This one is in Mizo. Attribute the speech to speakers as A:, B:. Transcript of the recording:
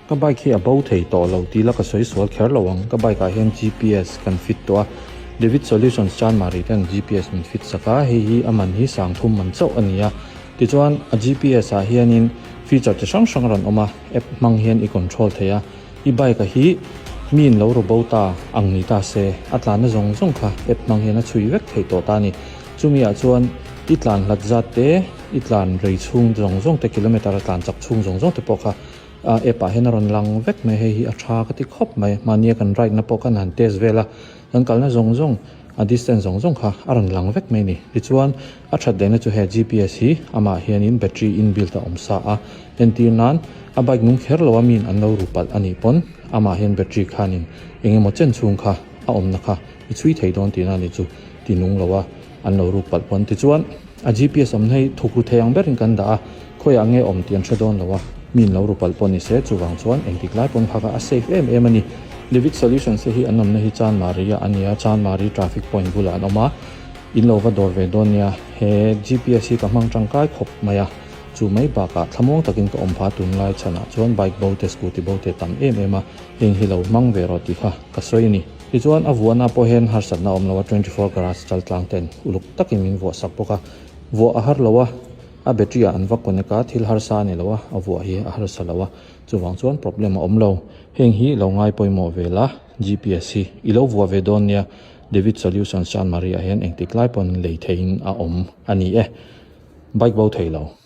A: Ka bike hi a bo thei tawh lo tih la ka sawi sual kher lo ang. Ka bike ah hian GPS kan fit tawh a, David Solutions Chanmari ten GPS min fit sak a, hei hi a man hi sangthum man chauh a ni a. Tichuan a GPS ah hianin feature chi hrang hrang a rawn awm a, app hmang hian i control thei a. I bike a hi mi in lo ru bo ta ang ni ta se, a tlanna zawng zawng kha app hmang hian a chhui vek thei tawh ta a ni. Chumi ah chuan i tlan hlat zat te, i tlan rei chhung zawng zawng te, kilometer a tlan chak chhung zawng zawng te pawh kha a app ah hian a rawn lang vek mai. Hei hi a tha ka ti khawp mai. Mahnia kan ride na pawh khan han test vel a, kan kalna zawng zawng a distance zawng zawng kha a rawn lang vek mai a ni. Tichuan a that lehna chu he GPS hi amah hianin battery inbuilt a awm sa a, entir nan a bike nung kher lo a miin an lo ru palh a nih pawn amah hian battery khanin eng emaw chen chhung kha a awmna kha i chhui thei dawn tihna a ni chu ti nung lo a an lo ruk palh pawn. Tichuan a GPS awmna hi thuk ru thei ang berin kan dah a, khawiah nge awm tih an hre dawn lo a, miin lo ru palh pawh ni se chuvang chuan engtik lai pawn kha kha a safe em em a ni. David Solutions te hi an awmna hi Chanmari ah a ni a, Chanmari traffic point bulah an awm a, in lo va dawr ve dawn nia, he GPS hi ka hmang tangkai khawp mai a, chu mai bakah thlamuang takin ka awm pha tunlai chhanah chuan bike bo te scooty bo te tam em em a, heng hi lo hmang ve rawh tih kha ka sawi a ni. Tichuan a vuahna pawh hian harsatna a awm lo a, 24 garage chal tlang ten uluk takin min vuah sak bawk a, vuah a har lo a, a battery ah an va connect a, thil harsa a ni lo a, a vuah hi a harsa lo a, chuvang chuan problem a awm lo. Heng hi lo ngai pawimawh ve la, GPS hi i lo vuah ve dawn nia, David Solutions Chanmari ah hian engtik lai pawn lei theihin a awm a ni e. Bike bo thei lo.